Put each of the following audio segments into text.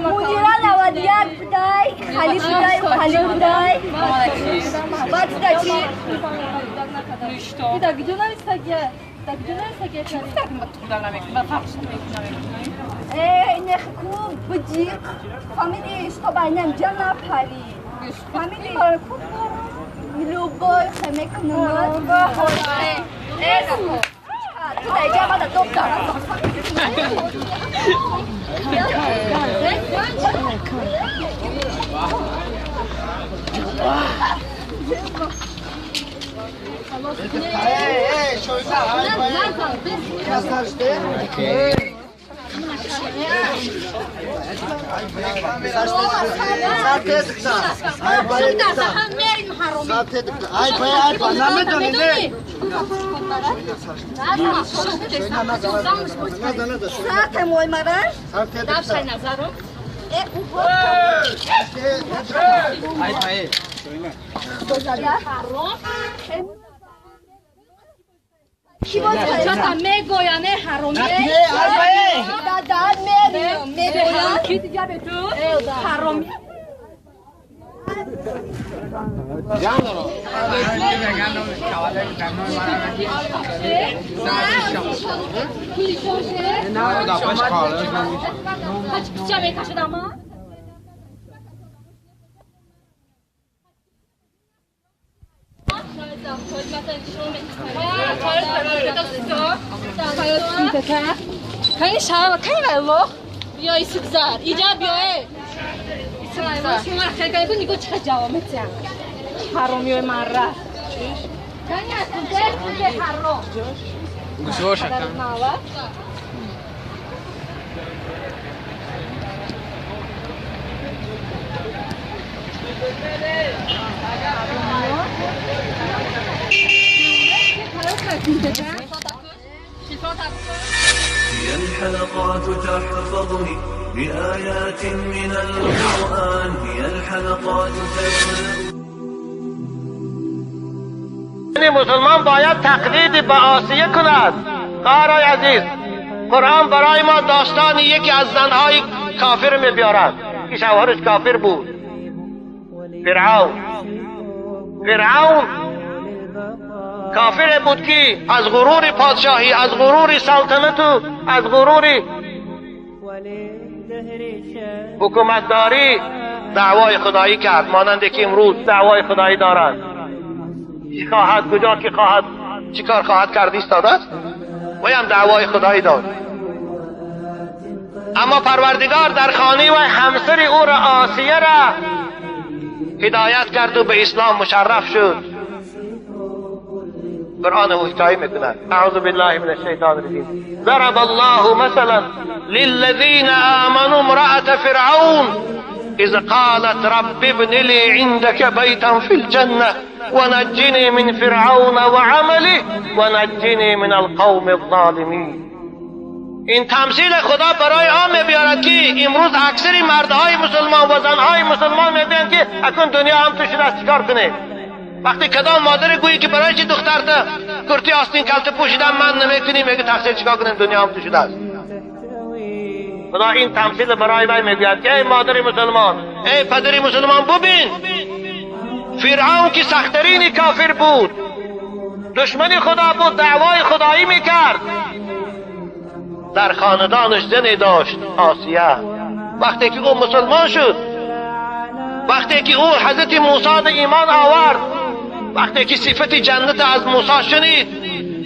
مدیران 91 بدای خالی بدای خالی بدای بعد چی؟ نخکو بدیق فهمیدی تو باید جنا پری فهمیدی لوبای خمک نماد تو دیگه بعد دکتر هي الحلقات تحفظني بآيات من القرآن هي الحلقات تحفظني. مسلمان باید تقلید به آسیه کند. خواهرای عزیز، قرآن برای ما داستان یکی از زنهای کافر می‌بیارد که شوهرش کافر بود، فرعون. فرعون کافر بود که از غرور پادشاهی، از غرور سلطنت و از غرور حکومتداری دعوای خدایی کرد، مانند که امروز دعوای خدایی دارد. چی خواهد، کجا که خواهد، چی کار خواهد کرد ایستاده است و هم دعوای خدایی داد. اما پروردگار در خانه و همسر او را آسیه را هدایت کرد و به اسلام مشرف شد. قرآن حکایت میکند. اعوذ بالله من الشیطان الرجیم. ضرب الله مثلا للذین آمنوا امرأة فرعون اذ قالت رب ابن لي عندك بيتا في الجنة ونجني من فرعون وعمله ونجني من القوم الظالمین. این تمثیل خدا برای آن می‌بیارد که امروز اکثر مردهای مسلمان و زنهای مسلمان می‌بینند که اکنون دنیا هم تو شده است، چیکار کنه؟ وقتی کدام مادر گویی که برای چی دخترت کرتی آستین کلته پوشیدن من نمیکنی، میگه تقصیر چیکار کنیم، دنیا هم تو شده است. خدا این تمثیل برای وی میگوید که ای مادر مسلمان، ای پدر مسلمان، ببین فرعون که سخترین کافر بود، دشمن خدا بود، دعوای خدایی میکرد، در خاندانش زنی داشت آسیه. وقتی که او مسلمان شد، وقتی که او حضرت موسی ایمان آورد، وقتی که صفت جنت از موسی شنید،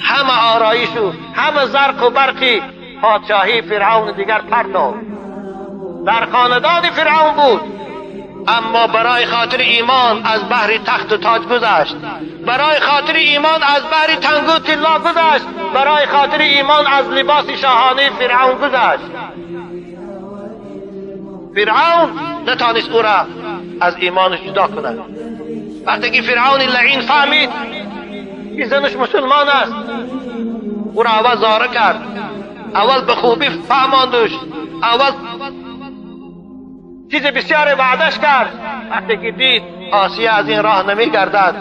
همه آرایش و همه زرق و برقی پادشاهی فرعون دیگر پرتاب. در خاندان فرعون بود، اما برای خاطر ایمان از بحر تخت و تاج گذشت، برای خاطر ایمان از بحر تنگ و طلا گذشت، برای خاطر ایمان از لباس شاهانه فرعون گذشت. فرعون نتانست او را از ایمانش جدا کند. وقتی که فرعون لعین فهمید که زنش مسلمان است، او را اول زاره کرد، اول به خوبی فهماندش، اول چیز بسیار وعدش کرد. وقتی که دید آسیه از این راه نمیگردد،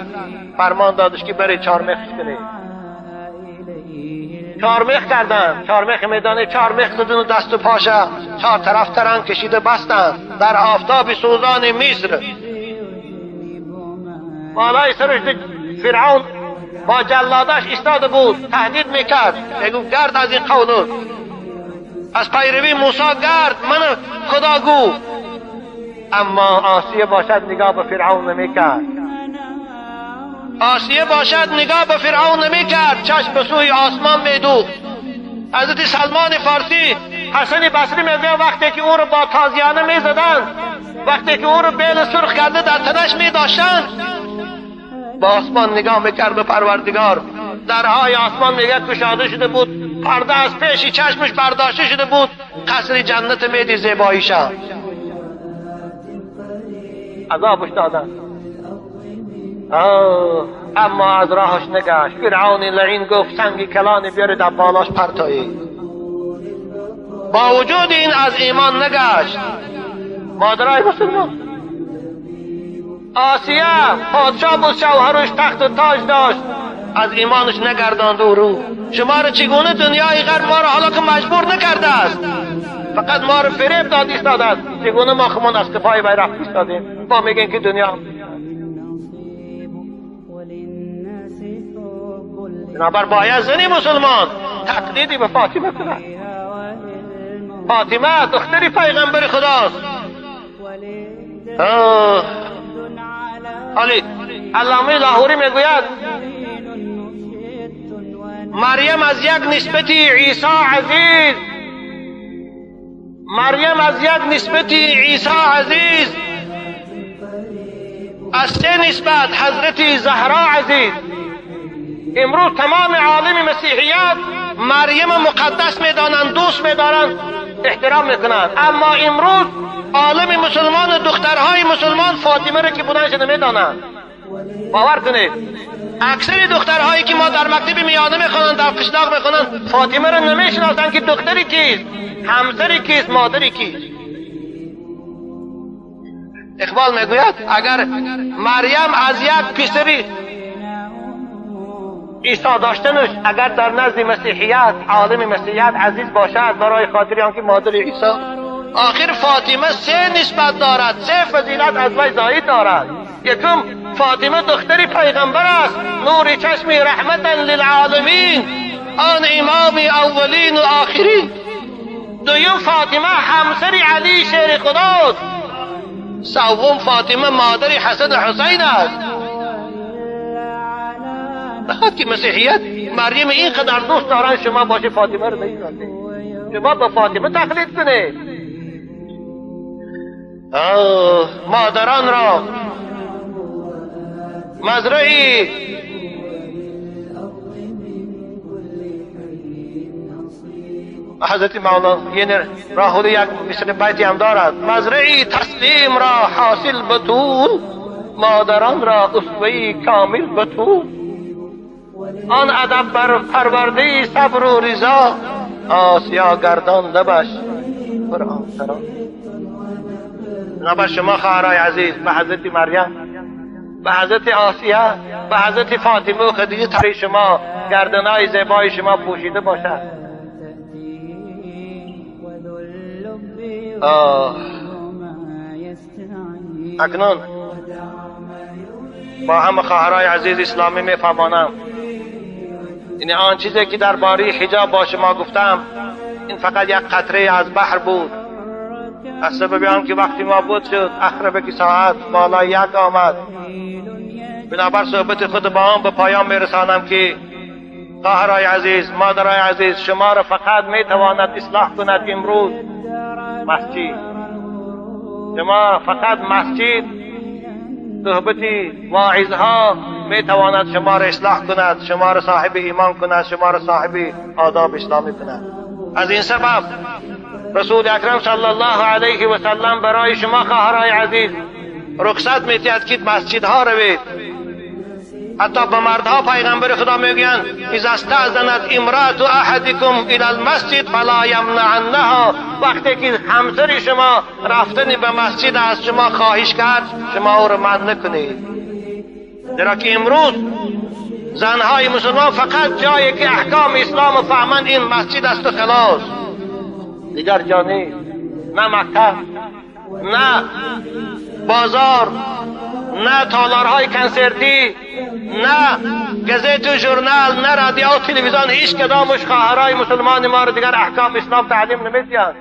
فرمان دادش که بری چارمخش کنی. چارمخ کردن، چارمخ میدانه، چارمخ زدن و دست و پاشه چهار طرف ترن کشیده بستند در آفتاب سوزان مصر. بالای سرش فرعون با جلادش ایستاده بود، تهدید میکرد، میگفت گرد از این قول، از پیروی موسی گرد، من خدا گو. اما آسیه باشد نگاه به فرعون نمیکرد، آسیه باشد نگاه به فرعون نمیکرد، چشم به سوی آسمان میدوخت. حضرت سلمان فارسی، حسن بصری میگه وقتی که او رو با تازیانه میزدند، وقتی که او رو بیل سرخ کرده در تنش میداشتند، با آسمان نگاه میکرد به پروردگار. درهای آسمان میگه کشاده شده بود، پرده از پیش چشمش برداشته شده بود، قصر جنت میدی زیباییشه. عذابش دادن، اما از راهش نگشت. فرعون لعین گفت سنگ کلانی بیاری در بالاش پرتایی. با وجود این از ایمان نگشت. مادرای مسلمان، آسیه پادشاه بود، شوهرش تخت و تاج داشت، از ایمانش نگرداند او رو. شما رو چگونه دنیای غرب ما رو حالا که مجبور نکرده است، فقط ما رو فریب داد ایستاده است، چگونه ما خمان از کفای وی رفت ایستادیم؟ ما میگیم که دنیا. بنابر باید زنی مسلمان تقلیدی به فاطمه کند. فاطمه دختری پیغمبر خداست. حالی علامه لاهوری میگوید مریم از یک نسبتی عیسی عزیز، مریم از یک نسبتی عیسی عزیز، از سه نسبت حضرت زهرا عزیز. امروز تمام عالم مسیحیت مریم مقدس میدانند، دوست میدارند، احترام میکنند، اما امروز عالم مسلمان، دخترهای مسلمان فاطمه را که بودنش نمیدانند. باور کنید اکثر دخترهایی که ما در مکتب میانه میخوانند، در قشلاق میخوانند، فاطمه را نمیشناسند که دختری کیست، همسری کیست، مادری کیست. اقبال میگوید اگر مریم از یک پسری عیسی داشتنش اگر در نزد مسیحیت، عالم مسیحیت عزیز باشد برای خاطر آنکه مادر عیسی، آخر فاطمه سه نسبت دارد، سه فضیلت از وی زاید دارد. یکم فاطمه دختری پیغمبر است، نور چشمی رحمتا للعالمین، آن امام اولین و آخرین. دویم فاطمه همسر علی شیر خداست. سوم فاطمه مادر حسن و حسین است. نخواد که مسیحیت مریم اینقدر دوست دارن، شما باشه فاطمه رو نشناسید، شما با فاطمه تقلید کنید. مادران را مزرعی حضرت مولانا یعنی راهود یک مثل بیتی هم دارد، مزرعی تسلیم را حاصل بطول، مادران را اسوه‌ای کامل بطول. آن ادب بر پرورده صبر و رضا، آسیا گردان لبش پر آسرا. بنابر شما خواهرای عزیز، به حضرت مریم، به حضرت آسیه، به حضرت فاطمه و خدیجه تری شما گردنای زیبای شما پوشیده باشد. اکنون با همه خواهرای عزیز اسلامی میفهمانم این آن چیزی که درباره حجاب با شما گفتم این فقط یک قطره از بحر بود. از سبب آن که وقتی ما بود شد اخربه که ساعت بالای یک آمد. بنابر صحبت خود با آن به پایان میرسانم که خواهرای عزیز، مادرای عزیز، شما را فقط میتواند اصلاح کند امروز مسجد. شما فقط مسجد، صحبت واعظها میتواند شما را اصلاح کند، شما را صاحب ایمان کند، شما را صاحب آداب اسلامی کند. از این سبب رسول اکرم صلی الله علیه و سلم برای شما خواهرای عزیز رخصت می‌دهد که مسجدها روید. حتی به مردها پیغمبر خدا میگویند اذا استأذنت امرأة احدکم الی المسجد فلا یمنعنها. وقتی که همسر شما رفتن به مسجد از شما خواهش کرد، شما او را منع نکنید. زیرا که امروز زنهای مسلمان فقط جایی که احکام اسلام فهمند این مسجد است و خلاص، دیگر جا نیست. نه مکتب، نه بازار، نه تالارهای کنسرتی، نه گزت و ژورنال، نه رادیو و تلویزیون، هیچ کدامش خواهرای مسلمان ما رو دیگر احکام اسلام تعلیم نمیدن.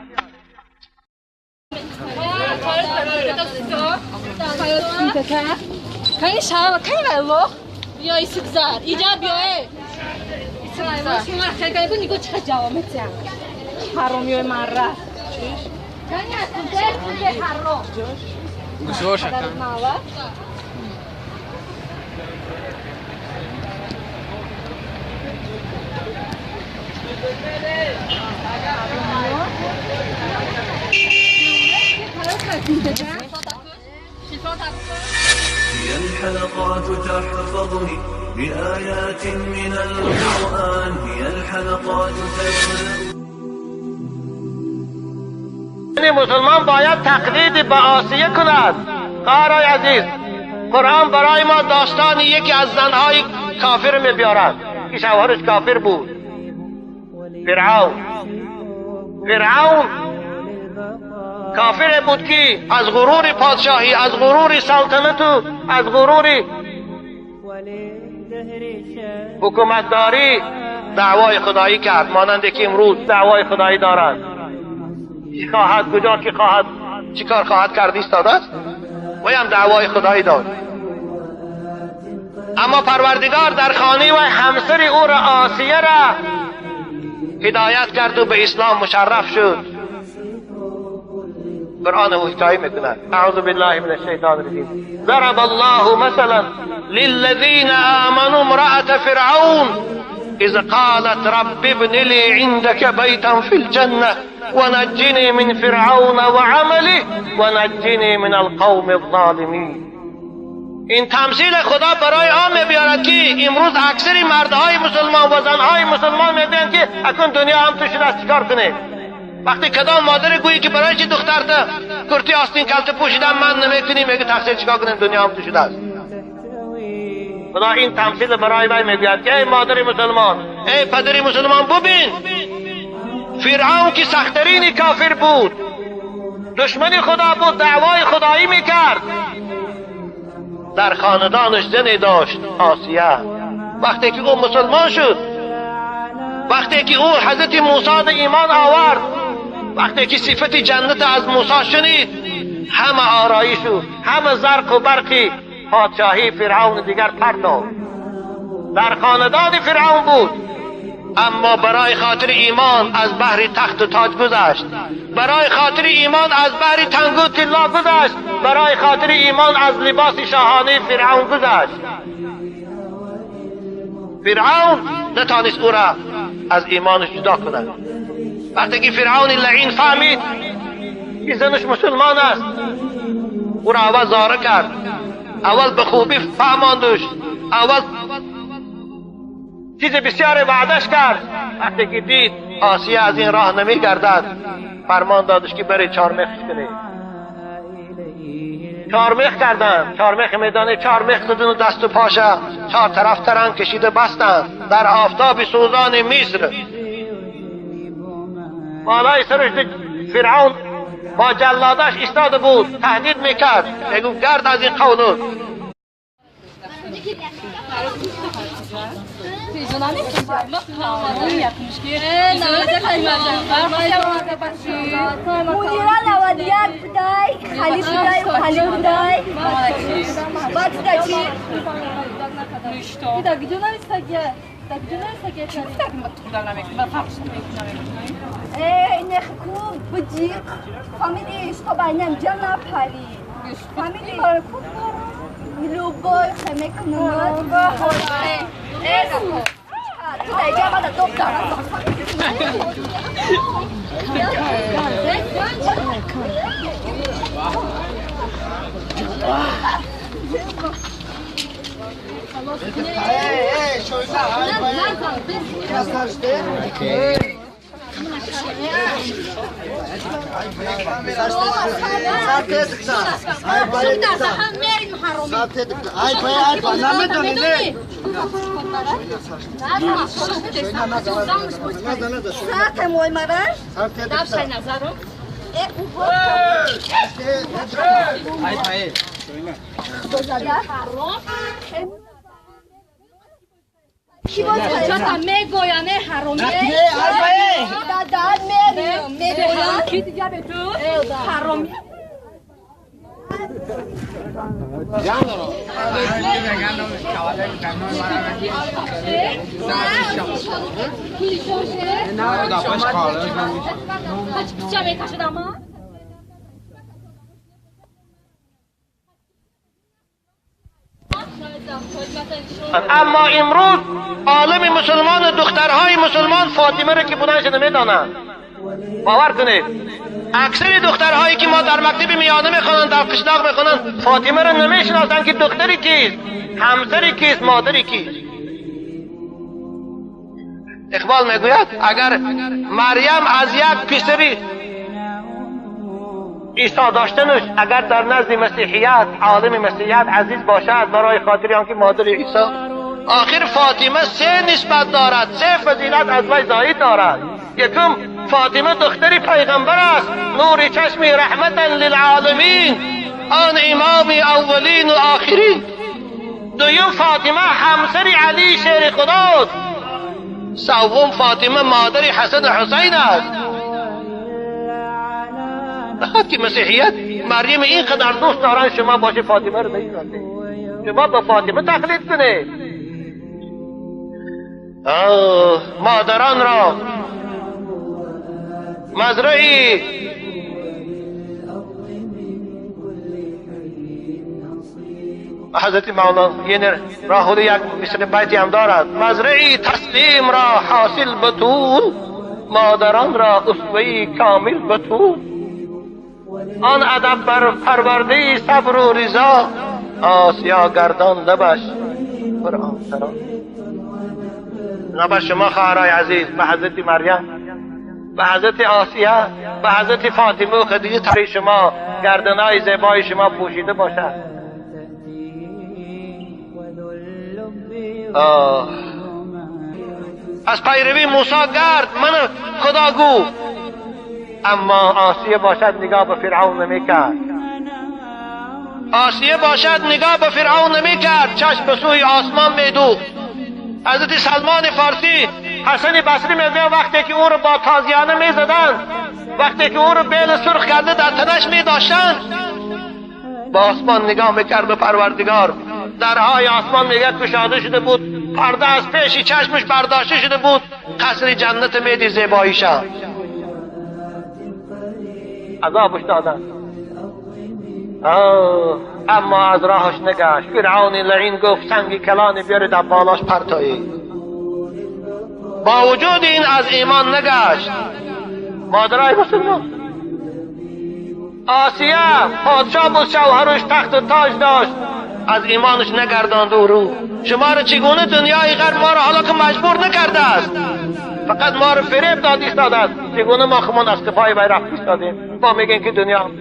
هي الحلقات تحفظني بآيات من القرآن، هي الحلقات تحفظني. مسلمان باید تقلید به آسیه کند. خواهرای عزیز، قرآن برای ما داستان یکی از زنهای کافر می‌بیارد که شوهرش کافر بود، فرعون. فرعون کافر بود که از غرور پادشاهی، از غرور سلطنت و از غرور حکومتداری دعوای خدایی کرد، مانند که امروز دعوای خدایی دارد. چی خواهد، کجا که خواهد، چی کار خواهد کرد ایستاده است و هم دعوای خدایی داد. اما پروردگار در خانه و همسر او را آسیه را هدایت کرد و به اسلام مشرف شد. قرآن حکایت میکند. اعوذ بالله من الشیطان الرجیم. ضرب الله مثلا للذین آمنوا امرأة فرعون اذ قالت رب ابن لي عندك بيتا في الجنة ونجني من فرعون وعمله ونجني من القوم الظالمین. این تمثیل خدا برای آن می‌بیارد که امروز اکثر مردهای مسلمان و زنهای مسلمان می‌بینند که اکنون دنیا هم تو شده است، چیکار کنه؟ وقتی کدام مادر گویی که برای چی دخترت کرتی آستین کلته پوشیدن من نمیکنی، میگه تقصیر چیکار کنیم، دنیا هم تو شده است. خدا این تمثیل برای وی میگوید که ای مادر مسلمان، ای پدر مسلمان، ببین فرعون که سخترین کافر بود، دشمن خدا بود، دعوای خدایی میکرد، در خاندانش زنی داشت آسیه. وقتی که او مسلمان شد، وقتی که او حضرت موسی به ایمان آورد، وقتی که صفت جنت از موسی شنید، همه آرایش و همه زرق و برقی پادشاهی فرعون دیگر پرد. در خاندان فرعون بود، اما برای خاطر ایمان از بحر تخت و تاج گذشت، برای خاطر ایمان از بحر تنگ و طلا گذشت، برای خاطر ایمان از لباس شاهانه فرعون گذشت. فرعون نتانست او را از ایمانش جدا کند. وقتی که فرعون لعین فهمید که زنش مسلمان است، او را اول زاره کرد، اول به خوبی فهماندش، اول چیز بسیار وعدش کرد. وقتی که دید آسیه از این راه نمیگردد، فرمان دادش که بری چارمخش کنی. چارمخ کردن، چارمخ میدانه، چارمخ زدن و دست و پاشه چهار طرف ترن کشیده بستن در آفتاب سوزان مصر. بالای سرش فرعون با جلادش ایستاده بود، تهدید میکرد، میگفت گرد از این قولت. مدیرا 91 بودای، خالی بودای، خالی بودای. بعد چی؟ نخکو بجی فامیلی اشتباه جنا پالی فامیلی любой хемекнут. اما امروز عالم مسلمان و دخترهای مسلمان فاطمه را که بودنش نمیدانند. باور کنید اکثر دخترهایی که ما در مکتب میانه میخوانند، در قشلاق میخوانند، فاطمه را نمیشناسند که دختری کیست، همسری کیست، مادری کیست. اقبال میگوید اگر مریم از یک پسری عیسی داشتنش اگر در نزد مسیحیت، عالم مسیحیت عزیز باشد برای خاطر آنکه مادر عیسی، آخر فاطمه سه نسبت دارد، سه فضیلت از وی زاید دارد. یکم، فاطمه دختر پیغمبر است، نور چشم رحمتا للعالمین، آن امام اولین و آخرین. دویم، فاطمه همسر علی شیر خداست. سوم، فاطمه مادر حسن و حسین است. نخواد که مسیحیت مریم اینقدر دوست دارن، شما باشه فاطمه رو نمی‌شناسید، شما با فاطمه تقلید کنید. مادران را مزرعی حضرت مولانا یعنی راهود یک مثل بیتی هم دارد: مزرعی تسلیم را حاصل بطول، مادران را اسوه کامل بطول. آن ادب بر پرورده صبر و رضا، آسیا گردان لبش پر آسرا. بر شما خواهرای عزیز، به حضرت مریم، به حضرت آسیه، به حضرت فاطمه و خدیجه تری شما گردنای زیبای شما پوشیده باشد. از پیروی موسی گرد من خدا گو، اما آسیه باشد نگاه به فرعون نمی کرد. آسیه باشد نگاه به فرعون نمی کرد، چشم به سوی آسمان می دوخت. حضرت سلمان فارسی، حسن بصری میگه وقتی که او رو با تازیانه می زدند، وقتی که او رو بیل سرخ کرده در تنش می داشتند، با آسمان نگاه میکرد به پروردگار. درهای آسمان میگه کشاده شده بود، پرده از پیش چشمش برداشته شده بود، قصر جنت میدی زیباییشه. عذابش دادن، اما از راهش نگشت. فرعون لعین گفت سنگ کلانی بیاری در بالاش پرتایی. با وجود این از ایمان نگشت. مادرای مسلمان، آسیه پادشاه بود، شوهرش تخت و تاج داشت، از ایمانش نگرداند او رو. شما رو چگونه دنیای غرب ما رو حالا که مجبور نکرده است، فقط ما رو فریب داد ایستاده است، چگونه ما خمان از کفای وی رفت ایستادیم؟ ما میگیم که دنیا.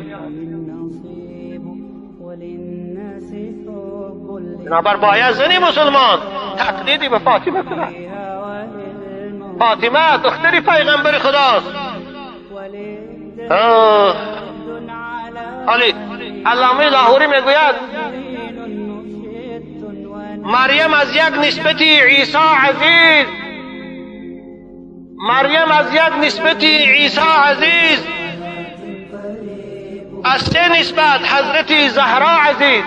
بنابر باید زنی مسلمان تقلیدی به فاطمه کند. فاطمه دختری پیغمبر خداست. علی علامه لاهوری میگوید مریم از یک نسبتی عیسی عزیز، مریم از یک نسبتی عیسی عزیز، از سه نسبت حضرت زهرا عزیز.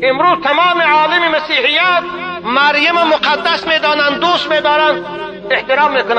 امروز تمام عالم مسیحیت مریم مقدس میدانند، دوست میدارند، احترام میکنند.